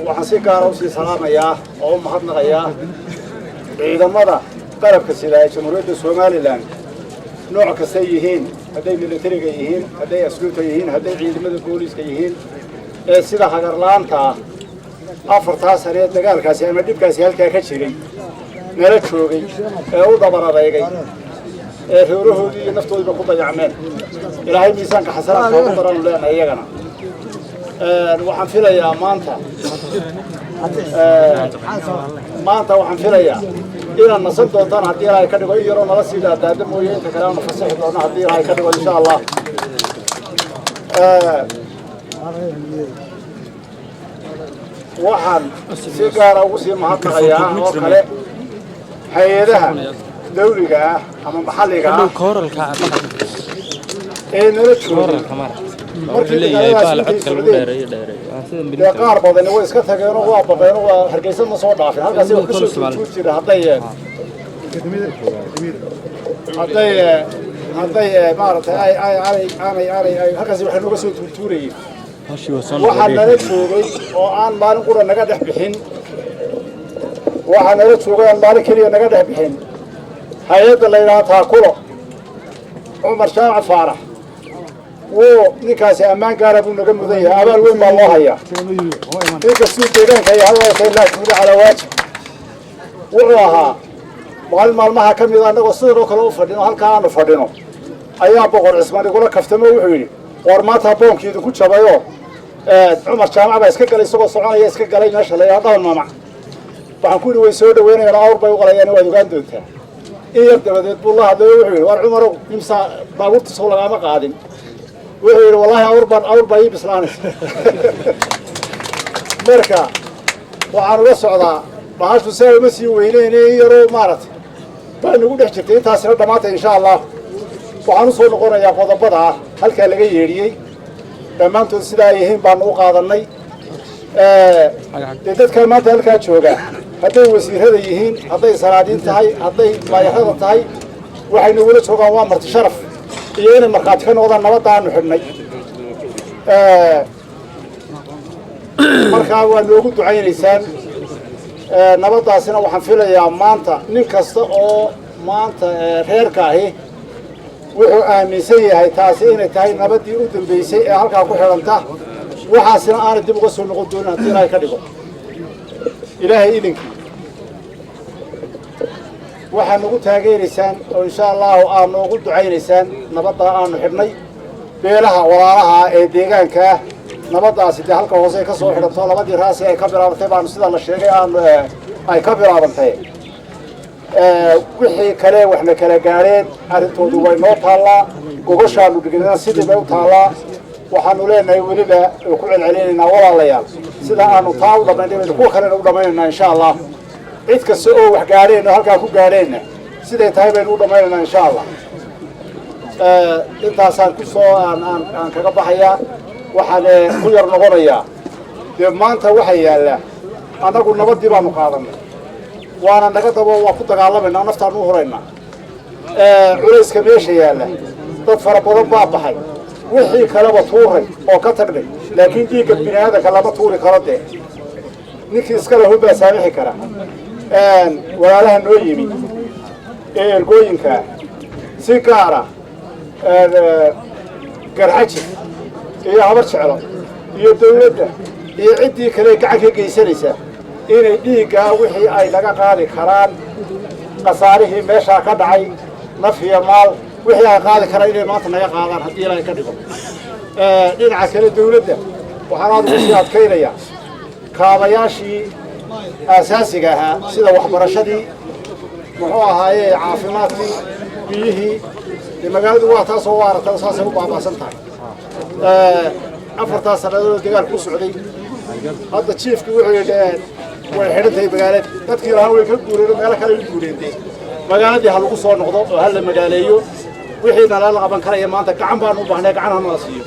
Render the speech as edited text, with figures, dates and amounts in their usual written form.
Waxaan si gaara usii salaamayaa oo u mahadnaqayaa ciidamada qalabka sida ee Jamhuuriyadda Somaliland, nooc kastay yihiin, hadday militariga yihiin, hadday asluubta yihiin, hadday ciidamada booliiska yihiin, ee sida hagarla'aanta ah 4-taa sanee dagaalkaasi ama dhibkaasi halkaa ka jiray nala joogay, ee u dhabar adeegay, ee reerahoodii iyo naftoodiiba ku dayacmeen. Ilaahay miisaanka xasanaadka ugu daranu leenahay iyagana. Waxaan filayaa maanta waxaan filayaa inaad nasan doontaan haddii Ilaahay ka dhigo. In yaroo nala sii daadaada mooye, inta kale aanu fasaxi doona haddii Ilaahay ka dhigo, insha Allah. Waxaan si gaara ugu sii mahadnaqayaa oo kale hay-adaha dawliga ah ama maxalliga ah ee nala joogay markii dagaaladaas intay socdeen. Dee qaar badani way iska tageenoo waa baqeenoo waa Hargeysa ma soo dhaafin, halkaasi wax kasoo tuurtuur jira. Hadday maaragtay ay ay aanay aanay aanay ay halkaasi waxay nooga soo tuurtuurayeen. Waxaa nala joogay oo aan maalin qura naga dhex bixin, waxaa nala joogay aan maalin keliya naga dhex bixin hay-adda la yidhaha Taakulo. Cumar Jaamac Faarax wuu ninkaasi ammaan gaara buu naga mudan yahay, abaal weyn baa loo hayaa. Inkastuu deegaanka yahay, waa laa shukri calaa waajib. Wuxuu ahaa maalin maalmaha ka mida annagoo sidan oo kale u fadhino, halkaa aanu fadhino, ayaa Boqor Cismaan igula kaftamo. Wuxuu yidhi, "War maanta boonkii idinku jabayoo Cumar Jaamac baa iska galay, isagoo soconaya iska galay meesha la yidhaha Dhaban Mamac." Waxaan ku yidhi, "Way soo dhaweynayaan, awr bay u qalayaan, waad ogaan doontaa." In yar dabadeed buu la hadlayo. Wuxuu yidhi, "War Cumarow, imsaa baabuurtiisoo lagaama qaadin?" Wuxuu yidhi, "Wallaahi awr baa ii bislaanaysa." Marka waxaan uga socdaa, bahashu saa uma sii weyneyne, in yaroo maaragtay baa nagu dhex jirtay. Intaasina dhammaantay, insha Allah. Waxaan usoo noqonayaa qodobada ah halkaa laga yeedhiyey. Dhammaantood sidaa ay yihiin baanu u qaadannay. Dee dadkaa maanta halkaa jooga, hadday wasiirada yihiin, hadday salaadiin tahay, hadday maayarada tahay, waxay nagula joogaan waa marti sharaf iyo inay markhaati ka noqdaan nabadda aanu xidhnay. Markaa waa noogu ducaynaysaan nabaddaasina. Waxaan filayaa maanta nin kasta oo maanta reerka ahi wuxuu aaminsan yahay taasi inay tahay nabaddii u dambeysay ee halkaa ku xidhanta, waxaasina aanay dib uga soo noqon doonin haddii Ilaahay ka dhigo. Ilaahay idinkii waxaad nagu taageeraysaan oo insha Allahu aad noogu ducaynaysaan nabaddaa aanu xidhnay. Beelaha walaalaha ee deegaanka ah, nabaddaasi dee halka hoose ay ka soo xidhanto, labadii raasi ay ka bilaabantay baanu sida la sheegay aanu ay ka bilaabantay. Wixii kale waxna kala gaadheen, arrintoodu way noo taallaa, gogoshaanu dhignana sidii bay u taallaa. Waxaanu leenahay weliba oo ku celcelinaynaa, walaalayaal, sida aanu taa u dhammaynay baynu kuwa kalena u dhammaynaynaa, insha Allah. Cid kasta oo wax gaadheen oo halkaa ku gaadheenna, siday tahay baynu u dhammaynaynaa, insha Allah. Intaasaan ku soo aan aan aan kaga baxayaa. Waxaan ku yar noqonayaa, dee maanta waxaa yaalla, annagu nabaddii baanu qaadanay, waana naga dabo, waa ku dagaalamaynaa, naftaanu u huraynaa. Culayska meesha yaalla, dad fara badan baa baxay, wixii kaleba tuuray oo ka tagnay, laakiin dhiigga bini aadanka lama tuuri karo. Dee ninkii iska lahu baa saamixi kara. Walaalaha noo yimi ee ergooyinkaa, si gaara Garxaji iyo Habar Jeclo iyo dawladda iyo ciddii kale gacan ka geysanaysa, inay dhiiggaa wixii ay naga qaadi karaan, khasaarihii meeshaa ka dhacay, naf iyo maal wixii ay qaadi karaan, inay maanta naga qaadaan haddii Ilaahay ka dhigo. Dhinaca kale, dawladda waxaan aada ugu sii adkaynayaa kaabayaashii aasaasiga ahaa, sida waxbarashadii, muxuu ahaaye, caafimaadkii, biyihii. Dee magaaladu waa taasoo waa aragtaa, saasay u baaba'san tahay 4-taas sannadood dagaal ku socday. Hadda jiifkii wuxuu yidhi way xidhan tahay magaalada, dadkii lahaa way ka guureen, meelo kale u guureen. Dee magaaladii ha lagu soo noqdo oo ha la magaaleeyo. Wixii nalala qaban karaya maanta gacan baanu u baahnay, gacan ha nala siiyo.